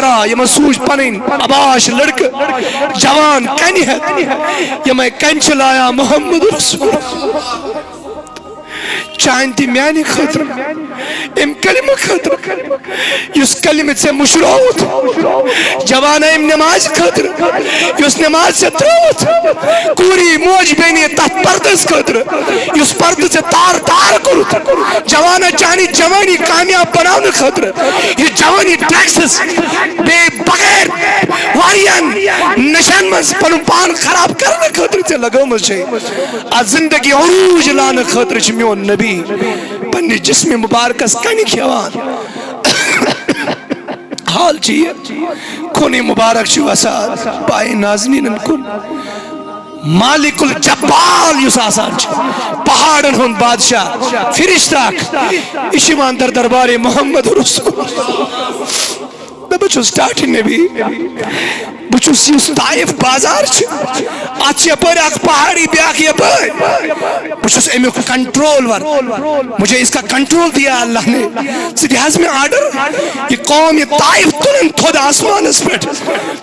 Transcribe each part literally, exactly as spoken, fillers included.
آ، یِمن سوٗز پنٕنۍ اباش لڑکہٕ، جوان کنہِ ہٮ۪تھ، یِمے کنہِ چھِ لایا محمد رسول۔ چانہِ تہِ میانہِ خٲطرٕ، امہِ کلمہٕ خٲطرٕ، یُس کلمہٕ ژےٚ مُشرووُتھ، جوانا، امہِ نمازِ خٲطرٕ، یُس نماز ژےٚ ترٲوٕتھ، کوٗری موج بیٚنہِ تتھ پردس خٲطرٕ، یُس پردٕ ژےٚ تار تار کوٚرُتھ، جوانا، چانہِ جوانی کامیاب بناونہٕ خٲطرٕ، یہِ جوانی ڈرگسس بیٚیہِ بغیر واریاہن نشن منٛز پنُن پان خراب کرنہٕ خٲطرٕ ژےٚ لگٲومٕژ چھے، اتھ زندگی عروج لاونہٕ خٲطرٕ چھُ میون نبی پننہِ جسمِ مبارکس کنہِ کھٮ۪وان۔ حال چھُ یہِ، خونِ مبارک چھُ وسان پایہِ نازنینن کُن۔ مالک الجبال یُس آسان چھُ، پہاڑن ہُنٛد بادشاہ، فرشتہٕ اکھ، یہِ چھُ یِوان در دربارِ محمد رسول۔ بہٕ چھُس ٹاٹھہِ نبی۔ بہٕ چھُس یُس طائف بازار چھُ، اتھ چھِ یپٲرۍ اکھ پہاڑی، بیاکھ یپٲرۍ۔ بہٕ چھُس امیُک کنٹرول ور۔ مجھے اس کا کنٹرول دیا اللہ نے۔ ژٕ دِ حظ مےٚ آرڈر۔ یہِ قوم، یہِ طائف تُلن تھوٚد آسمانس پٮ۪ٹھ،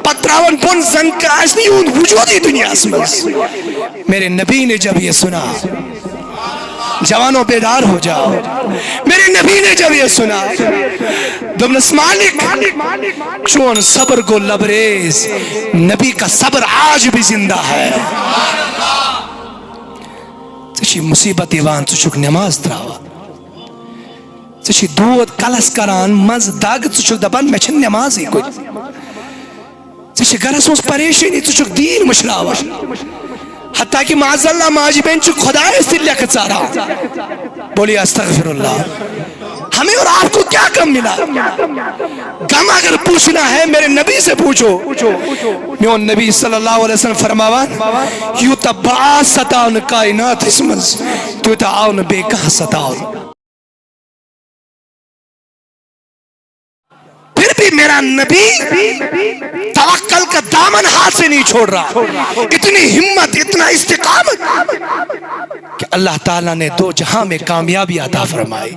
پتہٕ تراون بۄن، زن تہِ آسہِ نہٕ یِہُنٛد وجودٕے دُنیاہس منٛز۔ میرے نبی نے جب یہ سنا، جوانوں، بیدار ہو جاؤ۔ میرے نبی نے جب یہ سنا، دوٚپنس، مالک، چون صبر گو لبریز، نبی کا صبر آج بھی زندہ ہے۔ ژےٚ چھِ مصیبت یِوان، ژٕ چھُکھ نماز تراوان، ژےٚ چھِ دود کلس کران، منٛزٕ دگ، ژٕ چھُکھ دپان، مےٚ چھَنہٕ نمازٕے کُنہِ۔ ژےٚ چھِ گرس منٛز پریشٲنی، ژٕ چھُکھ دیٖن مٔشراوان۔ حتیٰ کہ معاذ اللہ ماجہِ بیٚنہِ چھِ خۄدایس تہِ لیٚکھٕ ژاران۔ بولیے استغفر اللہ۔ ہمیں اور آپ کو کیا کم ملا؟ غم اگر پوچھنا ہے، میرے نبی سے پوچھو۔ میون نبی صلی اللہ علیہ وسلم فرماوان، یوٗتاہ بہٕ آس ستاونہٕ کائناتس منٛز، تیوٗتاہ آو نہٕ بیٚیہِ کانٛہہ ستاونہٕ۔ پھر بھی میرا نبی توکل کا دامن ہاتھ سے نہیں چھوڑ رہا۔ اتنی ہمت، اتنا استقامت کہ اللہ تعالیٰ نے دو جہاں میں کامیابی عطا فرمائی۔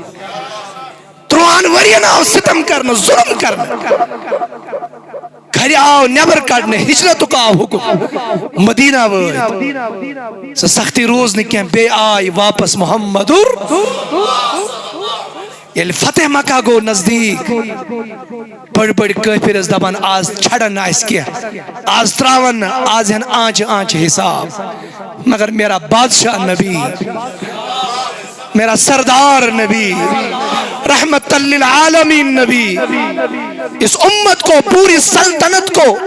ترٛۆہَن ؤرین آو ستم کرنہٕ، ظلم کرنہٕ۔ گرِ آو نٮ۪بر کڑنہٕ، ہجرتُک آو حکم۔ مدینہ وٲتۍ۔ سۄ سختی روٗز نہٕ کینٛہہ، بیٚیہِ آے واپس محمد۔ ییٚلہِ فتح مکہ گوٚو نزدیٖک، بٔڑۍ بٔڑۍ کٲفِر ٲسۍ دپان، آز چھڑن نہٕ اَسہِ کینٛہہ، آز ترٛاون نہٕ، آز ہٮ۪ن آنچہِ آنچہِ حساب۔ مگر میرا بادشاہ نبی، میرا سردار نبی، رحمت للعالمین نبی، اس امت کو، پوری سلطنت کو،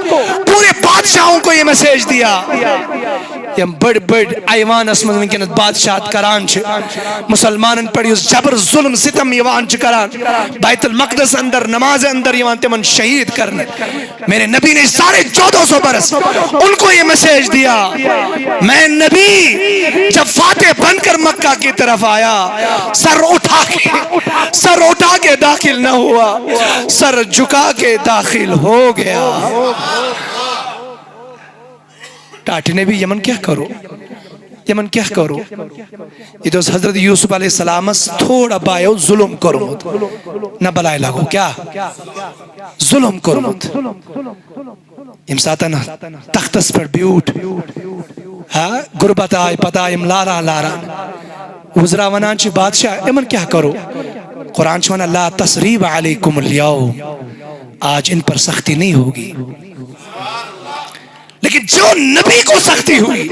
پورے بادشاہوں کو یہ میسج دیا۔ یِم بٔڑۍ بٔڑۍ ایوانس منٛز وٕنکیٚنس بادشاہت کران چھِ، مسلمانن پٮ۪ٹھ یُس جبر ظلم ستم یِوان چھُ کران، بیت المقدس اندر نماز اندر یِوان تِمن شہید کرنہٕ۔ میرے نبی نے سارے چودہ سو برس ان کو یہ میسج دیا، میں نبی جب فاتح بن کر مکہ کی طرف آیا، سر اٹھا کے، سر اٹھا کے داخل نہ ہوا، سر جھکا کے داخل ہو گیا۔ ٹاٹھہِ نبی، یِمن کیٛاہ کرو؟ یِمن کیٛاہ کرو؟ ییٚتہِ اوس حضرت یوسف علیہ السلامس تھوڑا بایو ظلم کوٚرمُت۔ نہ بلاے لگو کیٛاہ؟ ظلم کوٚرمُت۔ ییٚمہِ ساتن تختس پٮ۪ٹھ بیوٗٹھ، ہا، غربت آے، پتہٕ آے یِم لاران لاران۔ وزرا ونان چھِ، بادشاہ، یِمن کیٛاہ کرو؟ قرآن چھُ ونان، لا تثریب علیکم الیوم، آج ان پر سختی نہیں ہوگی۔ لیکن جو نبی کو سختی ہوئی،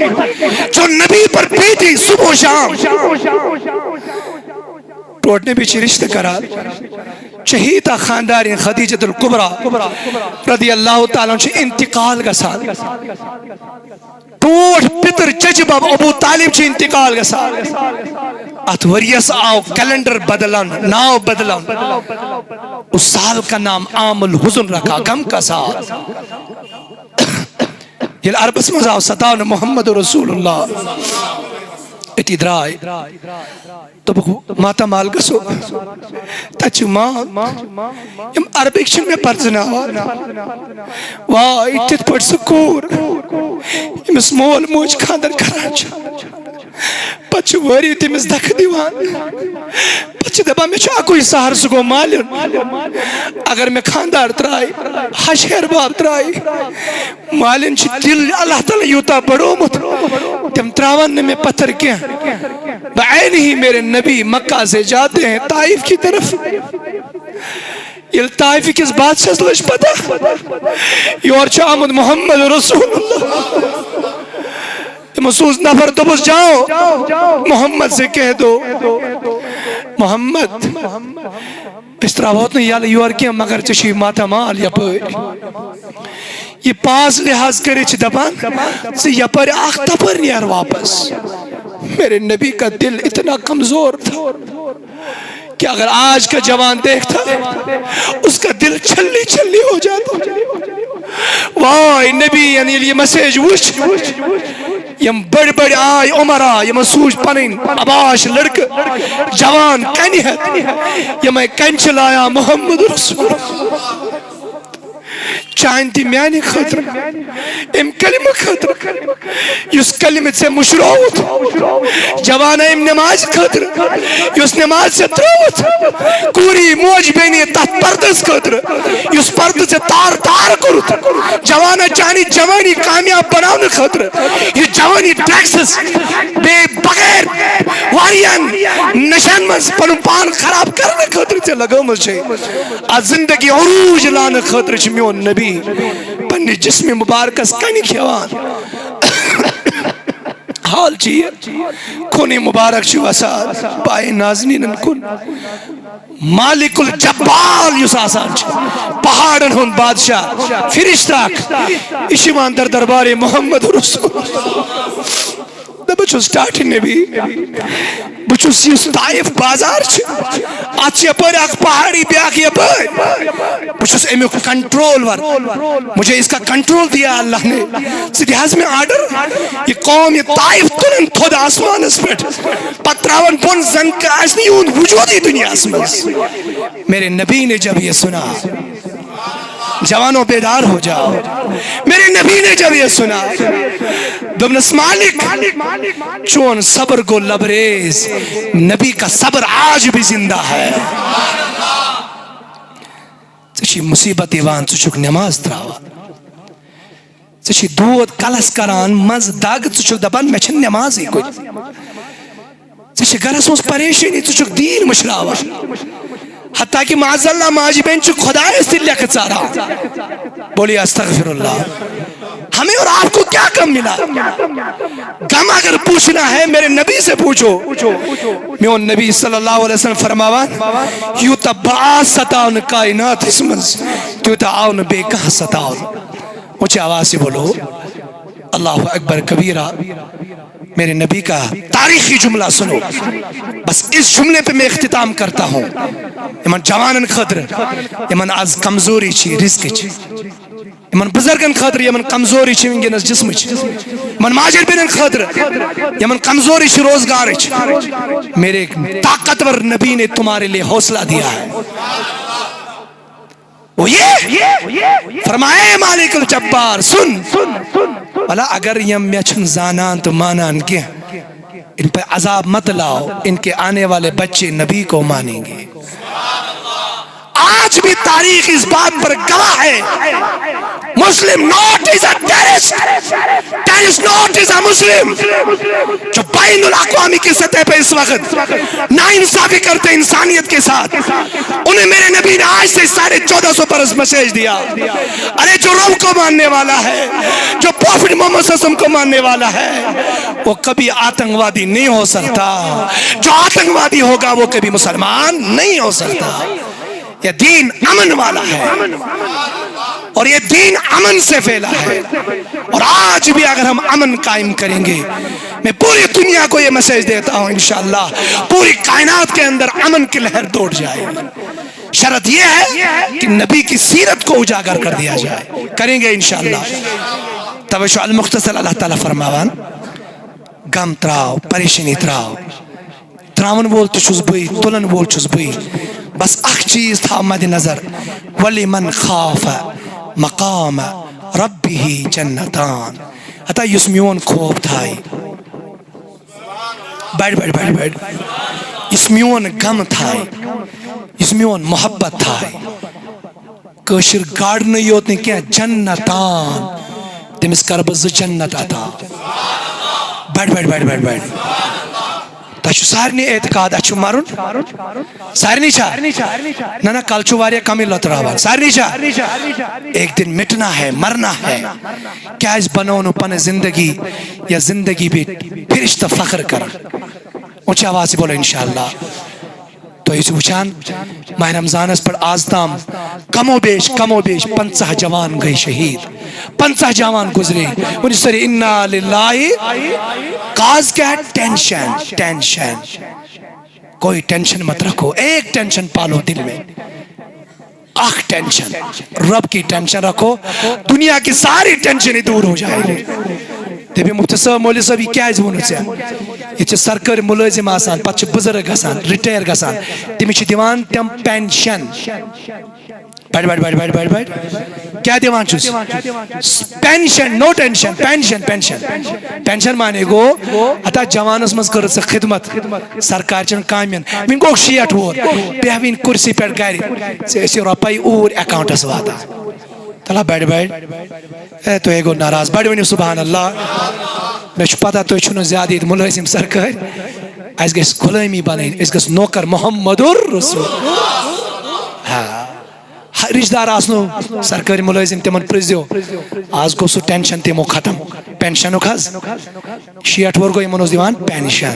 جو نبی پر بیتی صبح و شام، ٹوٹھ نبی چھ رشتہ کران، شہید خاندارین خدیجۃ الکبریٰ رضی اللہ تعالیٰ عنہ چھ انتقال گژھان۔ ٹوٹھ پتر چچ بب ابو طالب چھ انتقال گژھان۔ اتھ ؤریس آو کیلنڈر بدلن، ناو بدلن۔ اس سال کا نام عام الحزن رکھا، غم کا سال۔ ییٚلہِ عربس منٛز آو ستاونہٕ محمد رسول اللہ، أتی درٛاے۔ دوٚپُکھ، ماتامال گژھو، تَتہِ چھِ مام۔ یِم عربٕکۍ چھِنہٕ مےٚ پرزٕناوان۔ واے، تِتھ پٲٹھۍ سُہ کوٗر، ییٚمِس مول موج خانٛدر کران چھِ۔ پتہٕ چھِ وٲرِو تٔمِس دَکہٕ دِوان۔ پَتہٕ چھِ دَپان، مےٚ چھُ اَکُے سہارٕ، سُہ گوٚو مالیُن۔ اگر مےٚ خانٛدار ترٛایہِ، ہَش ہِحٮ۪ر باب ترٛایہِ، مالیُن چھُ دِل اللہ تعالیٰ یوٗتاہ بڑومُت، تِم ترٛاوَن نہٕ مےٚ پَتھر کینٛہہ۔ بعینہ میرے نبی مکہ سے جاتے ہیں طائف کی طرف۔ ییٚلہِ طائف کِس بادشاہس لٔج پتہ، یور چھُ آمُت محمد رسول اللہ، تِمو سوٗز نفر، دوٚپُس، جاؤ، محمد سے کہہ دو، محمد، أسۍ ترٛاوہوتھ نہٕ یَلہٕ یورٕ کینٛہہ، مگر ژےٚ چھُے ماتامال یپٲرۍ۔ یہِ پاس لحاظ کٔرِتھ چھِ دَپان، ژٕ یپٲرۍ اکھ تپٲرۍ نیر واپس۔ میرے نبی کا دل اتنا کمزور تھا کہ اگر آج کا جوان دیکھتا، اس کا دل چھلنی چھلنی ہو جاتا۔ واے نبی، یعنی ییٚلہِ یہِ مسیج وٕچھ، یِم بٔڑۍ بٔڑۍ آے عمرا، یِمن سوٗز پنٕنۍ عباش لڑکہٕ، جوان کنہِ ہٮ۪تھ، یِمے کنہِ چھِ لایا محمد رسول۔ چانہِ تہِ میانہِ خٲطرٕ، امہِ کلمہٕ خٲطرٕ، یُس کلمہٕ ژےٚ مُشرووُتھ، جوانا، امہِ نمازِ خٲطرٕ، یُس نماز ژےٚ ترٲوٕتھ، کوٗری موج بیٚنہِ تتھ پردس خٲطرٕ، یُس پردٕ ژےٚ تار تار کوٚرُتھ، جوانا، چانہِ جوانی کامیاب بناونہٕ خٲطرٕ، یہِ جوانی ڈرگسس بیٚیہِ بغیر واریاہن نشن منٛز پنُن پان خراب کرنہٕ خٲطرٕ ژےٚ لگٲومٕژ چھے۔ از زندگی عروج لانے خاطر چھ میون نبی پننہِ جسم مبارکس کنہِ کھیوان۔ حال چھ یہ، خون مبارک چھ وسان پائے نازنینن کن۔ مالک الجبال یُس آسان چھ، پہاڑن ہند بادشاہ، فرشتہ اکھ، یہ چھ یوان در دربار محمد رسول۔ دپان چھُس، ٹاٹھہِ نبی، بہٕ چھُس، یُس طائف بازار چھُ، اتھ چھِ یپٲرۍ اکھ پہاڑی، بیاکھ یپٲرۍ۔ بہٕ چھُس امیُک کنٹرول ور، مجھے اس کا کنٹرول دیا اللہ نے۔ ژٕ دِ حظ مےٚ آرڈر، یہِ قوم، یہِ طائف تُلن تھوٚد آسمانس پٮ۪ٹھ، پتہٕ تراون بۄن، زن کہِ آسہِ نہٕ یِہُنٛد وجودٕے دُنیاہس منٛز۔ میرے نبی نے جب یہ سنا، جوانوں، بیدار ہو جاؤ۔ میرے نبی نے جب یہ سنا، دوٚپنس، مالک، چون صبر گو لبریز، نبی کا صبر آج بھی زندہ ہے۔ ژےٚ چھی مصیبت یِوان، ژٕ چھُکھ نماز تراوان، ژےٚ چھی دود کلس کران، منٛزٕ دگ، ژٕ چھُکھ دپان، مےٚ چھنہٕ نمازٕے کُنہِ۔ ژےٚ چھِ گرس منٛز پریشٲنی، ژٕ چھُکھ دیٖن مٔشراوان۔ حتیٰ کہ معاذ اللہ ماجہِ بیٚنہِ چھِ خۄدایس تہِ لیٚکھٕ ژاران۔ بولیے استغفر اللہ۔ ہمیں اور آپ کو کیا کم ملا؟ غم اگر پوچھنا ہے، میرے نبی سے پوچھو۔ میون نبی صلی اللہ علیہ وسلم فرماوان، یوٗتاہ بہٕ آس ستاونہٕ کائناتس منٛز، تیوٗتاہ آو نہٕ بیٚیہِ کانٛہہ ستاونہٕ۔ اونچی آواز سے بولو، اللہ اکبر کبیرہ۔ میرے نبی کا تاریخی جملہ سنو، بس اس جملے پہ میں اختتام کرتا ہوں۔ یمن جوانن خاطر، یمن از کمزوری چھ رزق چھ، یمن بزرگن خاطر، یمن کمزوری چھ ونکینس جسم چھ، یمن ماجر بیٚنن خاطر، یمن کمزوری چھ روزگار چھ، میرے طاقتور نبی نے تمہارے لیے حوصلہ دیا ہے۔ وہ یہ فرمائے، مالک الجبار، سن، بھلا اگر یم مےٚ چھُنہٕ زانان تہٕ مانان کینٛہہ، ان پہ عذاب مت لاؤ، ان کے آنے والے بچے نبی کو مانیں گے۔ آج بھی تاریخ اس بات پر گواہ ہے، Muslim not is a terrorist, terrorist not is a Muslim. جو بین الاقوامی کی سطح پہ اس وقت ناانصافی کرتے انسانیت کے ساتھ، انہیں میرے نبی نے آج سے ساڑھے چودہ سو برس مسیج دیا۔ ارے، جو رب کو ماننے والا ہے، جو پروفٹ محمد صلی اللہ علیہ وسلم کو ماننے والا ہے، وہ کبھی آتنکوادی نہیں ہو سکتا۔ جو آتنکوادی ہوگا، وہ کبھی مسلمان نہیں ہو سکتا۔ یہ دین امن والا ہے اور یہ دین امن سے پھیلا ہے۔ اور آج بھی اگر ہم امن قائم کریں گے، میں پوری دنیا کو یہ میسج دیتا ہوں، انشاءاللہ پوری کائنات کے اندر امن کی لہر دوڑ جائے گی۔ شرط یہ ہے کہ نبی کی سیرت کو اجاگر کر دیا جائے۔ کریں گے انشاءاللہ۔ توجہ المختصر، اللہ تعالیٰ فرماوان، غم تراو، پریشانی تراو، تراون وول تہِ چھُس بٕے، تُلن وول چھُس بٕے۔ بس اکھ چیٖز تھاو مدِ نظر، وَلِمَنْ خَافَ مَقَامَ رَبِّهِ جَنَّتَانِ۔ ہتا یُس میون خوف تھایہِ، بڑ بڑ بڑ بڑ۔ یُس میون غم تھایہِ، یُس میون محبت تھایہِ، کٲشِر گاڑنٕے یوت نہٕ کینٛہہ، جنتان، تٔمِس کَرٕ بہٕ زٕ جنت عطا۔ بڑ بڑ بڑ بڑ بڑ۔ تۄہہِ چھُ سارنٕے اعتقاد اَسہِ چھُ مَرُن؟ سارنٕے چھا؟ نہ نہ، کل چھُ واریاہ کمٕے لۄتراوان۔ سارنٕے چھا؟ ایک دن مٹنا ہے، مرنا ہے۔ کیازِ بنوو نہٕ پنٕنۍ زندگی یا زندگی بیٚیہِ فرشتہٕ فخر کران؟ اونچی آواز سے بولو انشاءاللہ۔ تُہۍ ٲسِو وٕچھان، ماہ رمضانس پٮ۪ٹھ آز تام کم و بیش، کم و بیش پنژاہ جوان گٔے شہیٖد، پنژاہ جوان گزرے۔ ؤنِو سٲری، انا للہ۔ کاز کیا ہے؟ Tension, tension. کوئی ٹینشن مت رکھو، ایک ٹینشن پالو دل میں۔ اکھ ٹینشن، رب کی ٹینشن رکھو، دنیا کی ساری ٹینشنیں دور ہو جائیں گی۔ دپے مفتی صٲب، مولوی صٲب، یہِ کیازِ ووٚنُتھ ژےٚ؟ ییٚتہِ چھِ سرکٲرۍ مُلٲزِم آسان، پتہٕ چھِ بُزرگ گژھان، رِٹایَر گژھان، تٔمِس چھِ دِوان تِم پینشن۔ بڑ بڑ بڑ بڑ بڑ بڑ۔ کیٛاہ دِوان چھُس؟ Pension, no tension, pension, pension. Pension معنی گوٚو، ہتا جوانس منٛز کٔرٕتھ ژےٚ خدمت، سرکار چٮ۪ن کامٮ۪ن۔ وۄنۍ گوٚو شیٹھ وُہُر، بیٚہہ وۄنۍ کُرسی پٮ۪ٹھ گرِ، ژےٚ ٲسی رۄپے اوٗرۍ اکاونٹس واتان۔ تلا بڑِ بڑِ۔ اے، تُہۍ ہے گوٚو ناراض، بڑِ ؤنِو سبحان اللہ۔ مےٚ چھُ پتہ تُہۍ چھِو نہٕ زیادٕ ییٚتہِ مُلٲزِم سرکٲرۍ۔ اَسہِ گژھِ غلٲمی بنٕنۍ، أسۍ گژھِ نوکر محمد رسول۔ ہا۔ ہا، رشتہٕ دار آسنو سرکٲرۍ مُلٲزِم، تِمن پرٛژھزیو۔ آز گوٚو سُہ ٹینشن تِمو ختم، پینشنُک حظ۔ شیٹھ وُہُر گوٚو، یِمن اوس دِوان پینشن۔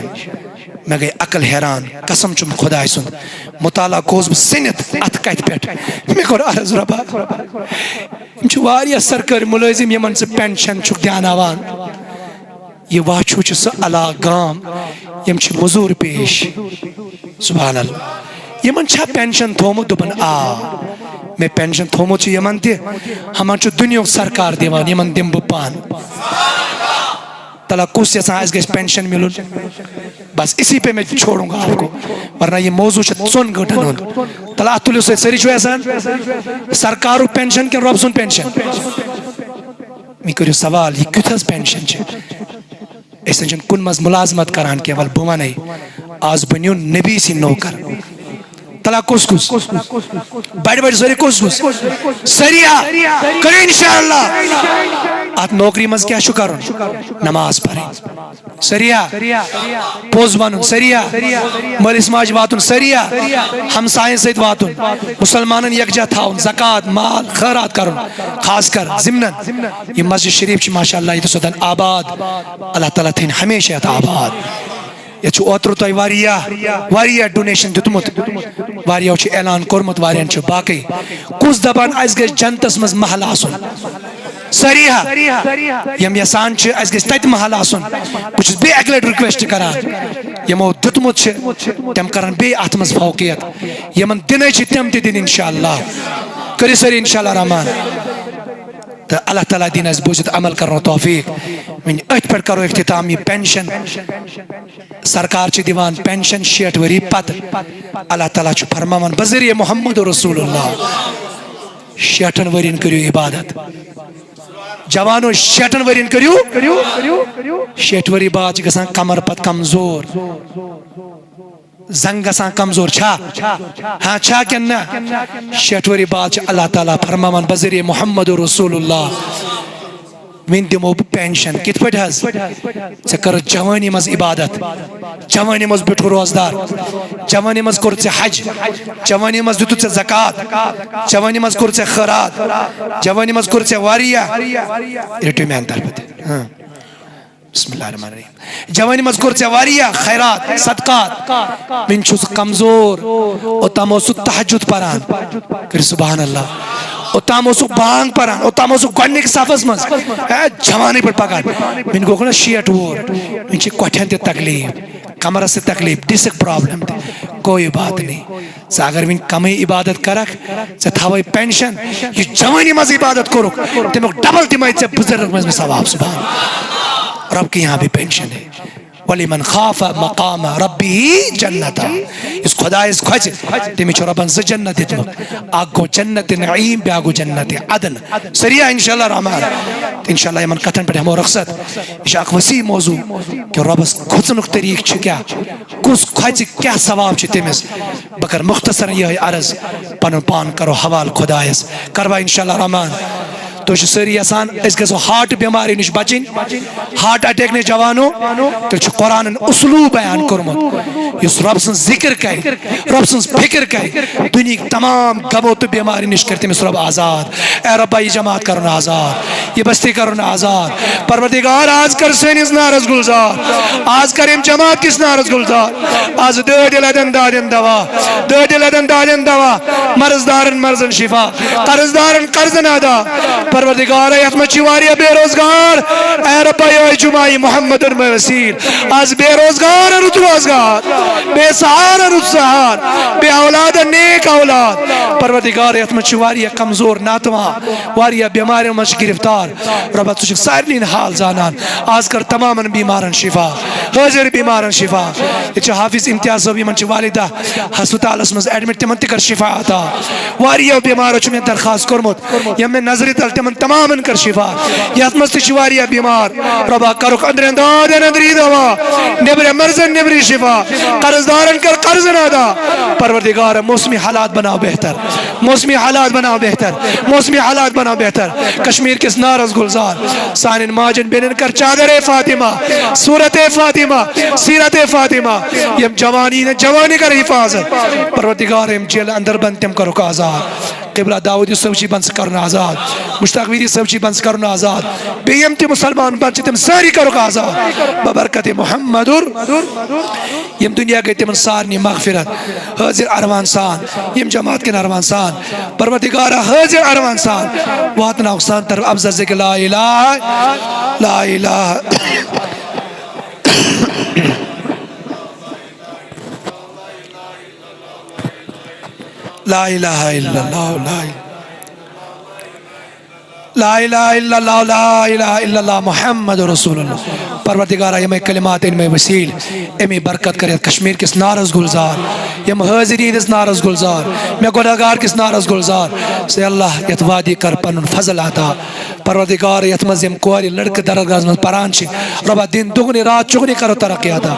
مےٚ گٔے عقل حیران، قسم چھُم خۄداے سُنٛد، مطالعہ گوس بہٕ سٔنِتھ اَتھ کَتھِ پٮ۪ٹھ۔ مےٚ کوٚر عرض، رۄبا، یِم چھِ واریاہ سرکٲرۍ مُلٲزِم، یِمن ژٕ پینشن چھُکھ دیاناوان۔ یہِ واچھو چھُ سُہ علاقہٕ گام، یِم چھِ مٔزوٗر پیش۔ سبحان اللہ۔ یِمن چھا پینشن تھومُت؟ دوٚپُن، آ، مےٚ پینشن تھومُت چھُ یِمن تہِ، ہمان چھُ دُنیاہُک سرکار دِوان، یِمن دِمہٕ بہٕ پانہٕ۔ تلا کُس یژھان اَسہِ گژھِ پینشن مِلُن؟ بس اسی پہ میں چھوڑوں گا آپ کو، ورنہ یہ موضوع چھُ ژۄن گٲنٛٹن ہُنٛد۔ تلا اتھ تُلِو سۭتۍ، سٲری چھِو یژھان سرکارُک پینشن کِنہٕ رۄب سُنٛد پینشن؟ وۄنۍ کٔرِو سوال، یہِ کیُتھ حظ پینشن چھِ؟ أسۍ نہٕ چھِنہٕ کُنہِ منٛز مُلازمت کران کینٛہہ، وَلہٕ بہٕ وَنَے، آز بٔنِو نبی سٕنٛدۍ نوکر۔ تلا کُس کُس؟ بڑِ بڑِ سٲری کُس کُس؟ سٲری ہا؟ کٔرِو انشاءاللہ۔ اتھ نوکری منٛز کیٛاہ چھُ کرُن؟ نماز پرٕنۍ۔ سٲری ہا؟ پوٚز ونُن۔ سٲری ہا؟ مٲلِس ماجہِ واتُن۔ سٲری ہا؟ ہمساین سۭتۍ واتُن۔ مُسلمانن یکجاہ تھاوُن۔ زکوٰۃ، مال، خٲرات کرُن۔ خاص کر ضمنن یہِ مسجد شریف چھِ ماشاءاللہ ییٚتہِ سوتن آباد۔ اللہ تعالیٰ تھٲیِن ہمیشہ یتھ آباد۔ یتھ چھُ اوترٕ تۄہہِ واریاہ، واریاہ ڈونیشن دیُتمُت۔ واریاہو چھُ اعلان کوٚرمُت، واریاہن چھُ باقٕے۔ کُس دپان اسہِ گژھِ جنتس منٛز محل آسُن؟ سٲری ہا؟ یِم یژھان چھِ اسہِ گژھِ تتہِ محل آسُن، بہٕ چھُس بیٚیہِ اکہِ لٹہِ ریکویسٹ کران، یِمو دیُتمُت چھُ، تِم کرن بیٚیہِ اتھ منٛز فوقیت۔ یِمن دِنے چھِ تِم تہِ دِنۍ انشاءاللہ۔ کٔرِو سٲری انشاءاللہ رحمان۔ تہٕ اللہ تعالیٰ دِنۍ اسہِ بوٗزِتھ عمل کرنُک توفیق۔ وۄنۍ أتھۍ پٮ۪ٹھ کرو اختتام یہِ پینشن۔ سرکار چھِ دِوان پینشن شیٹھ ؤری پتہٕ۔ اللہ تعالیٰ چھُ فرماوان بذریعہ محمد رسول اللہ، شیٹھن ؤرین کٔرِو عبادت۔ جوانو، شیٹھن ؤرین کٔرِو۔ شیٹھ ؤری بعد چھِ گژھان کمر پتہٕ کمزور، زنگ گژھان کمزور۔ چھا؟ ہاں، چھا کِنہٕ نہ؟ شیٹھ ؤری بعد چھِ اللہ تعالیٰ فرماوان بذریعہ محمد رسول اللہ، وۄنۍ دِمو بہٕ پینشن۔ کِتھ پٲٹھۍ حظ؟ ژےٚ کٔرٕتھ جوٲنی منٛز عبادت، جوٲنی منٛز بیوٗٹھُکھ روزدار، جوٲنی منٛز کوٚرُتھ ژےٚ حج، جوٲنی منٛز دیُتُتھ ژےٚ زکوٰۃ، جوٲنی منٛز کوٚرُتھ ژےٚ خٲرات، جوٲنی منٛز کوٚرُتھ ژےٚ واریاہ۔ رٔٹِو میانہِ طرفہٕ تہِ۔ ہاں۔ بسم اللہ الرحمن الرحیم۔ جوانی منٛز کوٚر ژےٚ واریاہ خیرات، صدقات۔ وۄنۍ چھُ سُہ کمزور۔ اوٚتام اوس سُہ تہجد پران۔ کٔرِو سبحان اللہ۔ اوٚتام اوس سُہ بانگ پران، اوٚتام اوس سُہ گۄڈٕنِکِس صفس منٛز۔ اے، جوانٕے پٲٹھۍ پکان۔ وۄنۍ گوٚو نا شیٹھ وُہُر۔ وۄنۍ چھِ کۄٹھٮ۪ن تہِ تکلیف، کمرس تہِ تکلیف، ڈسک پرابلم تہِ۔ کوئی بات نہیں۔ ژٕ اگر وۄنۍ کمٕے عبادت کرکھ، ژےٚ تھاوے پینشن، یُس جوانی منٛز عبادت کوٚرُکھ، تمیُک ڈبل دِمے ژےٚ بُزرگ منٛز مےٚ ثواب۔ سبحان اللہ۔ رب کے یہاں بھی پینشن ہے۔ ولمن خاف مقام ربه جنتان۔ یُس خۄدایس کھۄژِ، تٔمِس چھُ رۄبن زٕ جنت دِتمُت۔ اکھ گوٚو جنت نعیم، بیٛاکھ گوٚو جنت عدن۔ سریع انشاءاللہ رحمان۔ انشاءاللہ یِمن کتھن پٮ۪ٹھ ہٮ۪مو رخصت۔ یہِ چھُ اکھ وسیع موضوع کہِ رۄبس کھۄژنُک طریٖقہٕ چھُ کیٛاہ، کُس کھۄژِ، کیٛاہ ثواب چھُ تٔمِس۔ بہٕ کرٕ مختصر یِہوٚے عرض، پنُن پان کرو حوالہٕ خۄدایس۔ کروا انشاءاللہ رحمان۔ تُہۍ چھِو سٲری یژھان أسۍ گژھو ہارٹ بٮ۪مارِ نِش بچٕنۍ، ہارٹ اٹیک نِش جوانو؟ تیٚلہِ چھُ قرآنن اسلوب بیان کوٚرمُت، یُس رۄب سٕنٛز ذکر کرِ، رۄب سٕنٛز فکر کرِ، دُنیہٕکۍ تمام غمو تہٕ بٮ۪مارِ نِش کرِ تٔمِس رۄب آزاد۔ اے رۄبا، یہِ جماعت کرُن آزاد، یہِ بستی کرُن آزاد۔ پروردگار، آز کر سٲنِس نارس گلزار، آز کر ییٚمہِ جماعت کِس نارس گلزار۔ آز دٲدِ لدن دادٮ۪ن دوا، دٲدِ لدن دادٮ۪ن دوا، مرض دارن مرضن شفا، قرض دارن قرضن ادا۔ پروردگار، یتھ منٛز چھِ واریاہ بے روزگار۔ اے رۄبا، یہِ جمعہ یہِ محمد المسیح، آز بے روزگار رُت روزگار، بے سہارا رُت سہار، بے اولاد نیک اولاد۔ پروردگار، یتھ منٛز چھِ واریاہ کمزور ناتواں، واریاہ بٮ۪مارٮ۪ن منٛز چھِ گرفتار۔ رۄبا، ژٕ چھُکھ سارنٕے ہُنٛد حال زانان۔ آز کر تمامن بیمارن شفا، حٲضِر بیمارن شفا۔ ییٚتہِ چھِ حافظ امتیاز صٲب، یِمن چھِ والدہ ہسپتالس منٛز ایڈمٹ، تِمن تہِ کر شفا عطا۔ واریاہ بیمارو چھُ مےٚ درخواست کوٚرمُت، یِم مےٚ نظرِ تل، تِمن تمامن کر شفا۔ یتھ منٛز تہِ چھِ واریاہ بیمار، رۄبا، کرُکھ أنٛدرِ انداد أنٛدری دوا، نیبرِ مرضن نیبری شفا، قرض دارن کر قرضن ادا۔ پروردگار، موسمی حالات بناو بہتر، موسمی حالات بناو بہتر، موسمی حالات بناو بہتر۔ کشمیر کِس نارس گلزار، سانٮ۪ن ماجن بیٚنٮ۪ن کر چادرِ فاطمہ، صورتِ فاطمہ، سیرتِ فاطمہ۔ یِم جوانی نہٕ جوانی کر حفاظت۔ پروردگار، یِم جیلہٕ اندر بند، تِم کرُکھ آزاد۔ قبلہ داؤدی صٲب چھِ بنٛد، سُہ کرُن آزاد۔ مشتاق ویری صٲب چھِ بنٛد، سُہ کرُن آزاد۔ بیٚیہِ یِم تہِ مسلمان بنٛد چھِ، تِم سٲری کرُکھ آزاد۔ ببرکتِ محمد۔ یِم دُنیا گٔے تِمن سارنٕے مغفرت۔ حٲضِر اروان سان، یِم جماعت کٮ۪ن اروان سان، پروردگارا، حٲضِر اروان سان واتناوُکھ سان طرف افضل ذکر لا الہ، لا الہ، لا الہ الا اللہ، لا الہ۔ لا الہ الا اللہ، لا الہ الا اللہ محمد رسول اللہ۔ پروردگارا، یِمے کلمات، یِمے وسیل، اَمی برکت کر یتھ کشمیر کِس نارس گلزار، یِم حٲضِر یِہنٛدِس نارس گلزار، مےٚ گناہگار کِس نارس گلزار۔ سے اللہ، یتھ وادی کر پنُن فضل عطا۔ پروردگار، یتھ منٛز یِم کورِ لڑکہٕ درسگاہس منٛز پران چھِ، رۄبا، دِن دُگنہِ رات چُگنہِ کرو ترقی عطا۔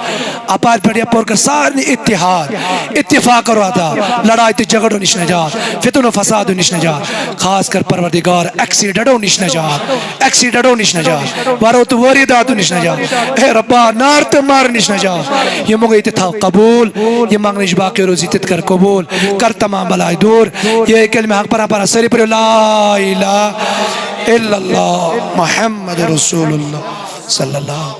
اپارِ پٮ۪ٹھ یپور کر سارنٕے اتحاد، اتفاق کرو عطا۔ لڑاے تہٕ جھگڑو نِش نجات، فتنہٕ و فسادو نِش نجات۔ خاص کر پروردگار، ایکسیڈنٹو نِش نجات، ایکسیڈنٹو نِش نجات، ورو تہٕ وٲرِداتو نِش نجات۔ اے رۄبا، نار تہٕ مار نِش نجات۔ یہِ مۄنگو تہِ تھاو قبول، یہِ منگنٕچ باقی روزی تہِ تہِ کر قبول۔ کر تمام بلاے دور۔ یہِ کلمہ حق پران پران سٲری پٔرِو لا الہ الا اللہ محمد رسول اللہ صلی اللہ۔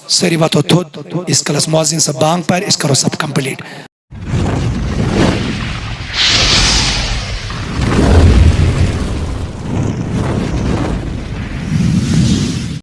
سٲری وۄتھو تھوٚد، ییٖتِس کالس مؤذن صٲب بانگ پرِ، أسۍ کرو سب کمپلیٹ۔